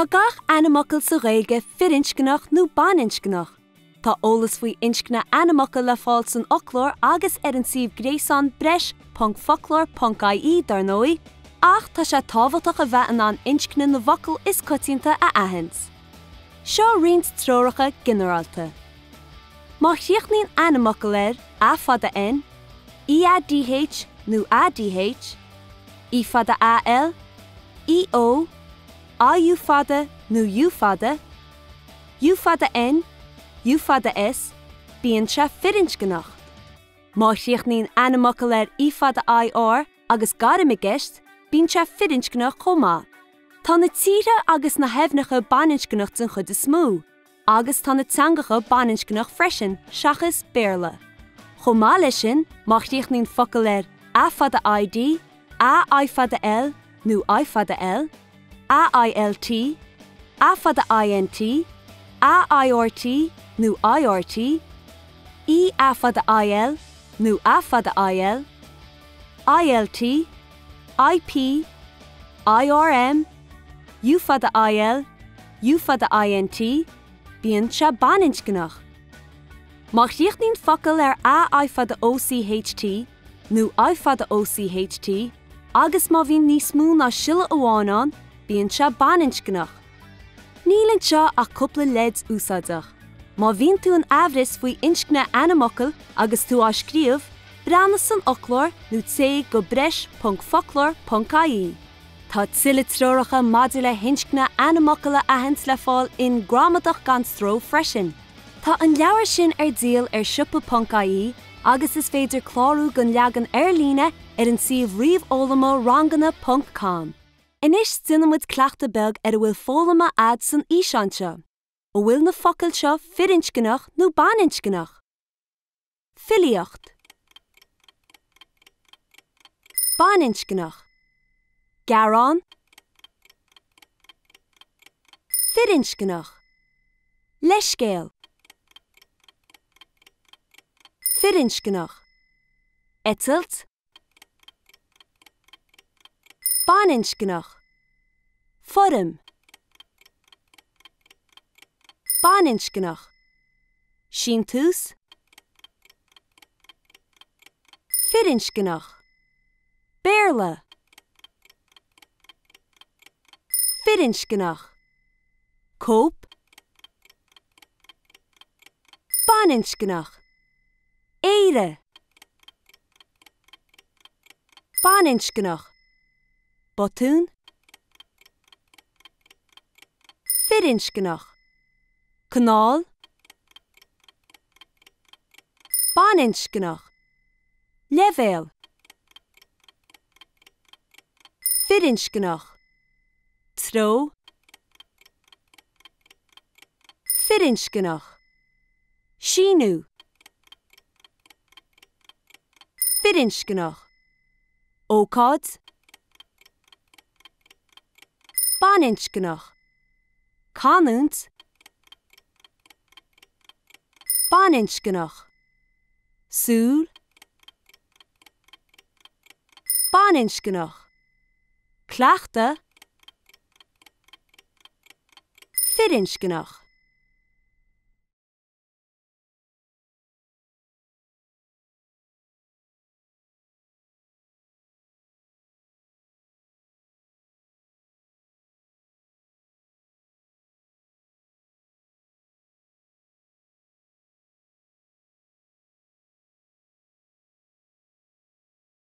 Tá gach ainmfhocal sa Ghaeilge firinscneach nó baininscneach. Tá eolas faoi inscne ainmfhocal le fáil san fhoclóir agus ar an suíomh gréasáin breis.foclóir.ie, dar ndóigh, ach tá sé tábhachtach a bheith in ann inscne na bhfocal is coitianta a aithint. Seo roinnt treoracha ginearálta. Má chríochnaíonn ainmfhocal ar a fada N, E A D H nó A D H, I fada A L, I O, I U fada nó U fada, U fada N, U fada S, bíonn sé firinscneach. Má chríochnaíonn ainmfhocal ar I fada I R agus gairm i gceist, bíonn sé firinscneach chomh maith. Tá na tíortha agus na haibhneacha baininscneach den chuid is mó, agus tá na teangacha baininscneach freisin, seachas Béarla. Chomh maith leis sin, má chríochnaíonn focal ar A fada I D, A I fada L nó I fada L, A I L T, A fada I N T, A I R T nó I R T, E A fada I L nó A fada I L, I L T, I P, I R M, U fada I L, U fada I N T, bíonn sé baininscneach. Má chríochnaíonn focal ar A I fada O C H T nó I fada O C H T agus má bhíonn níos mó ná siolla amháin ann, bíonn sé baininscneach. Níl anseo ach cúpla leid úsáideach. Má bhíonn tú in aimhreas faoi inscne ainmfhocail agus tú á scríobh, breathnaigh san fhoclóir nó téigh go breis.foclóir.ie. Tá tuilleadh treoracha maidir le hinscne ainmfhocal a aithint le fáil in Gramadach gan Stró freisin. Tá an leabhar sin ar díol ar siopa.ie agus is féidir clárú don leagan ar líne ar an suíomh ríomhfhoghlama ranganna ponc com. Anois déanfaidh muid cleachtadh beag ar a bhfuil foghlamtha a'd san fhíseán seo. An bhfuil na focail seo firinscneach nó baininscneach? Filíocht. Baininscneach. Gearán. Firinscneach. Leithscéal. Firinscneach. Eitilt. Baininscneach. Foirm. Baininscneach. Síntiús. Firinscneach. Béarla. Firinscneach. Cóip. Baininscneach. Éire. Baininscneach. Botún. Firinscneach. Canáil. Baininscneach. Leibhéal. Firinscneach. Treo. Firinscneach. Síniú. Firinscneach. Ócáid. Baininscneach. Canúint. Baininscneach. Súil. Baininscneach. Cleachtadh. Firinscneach.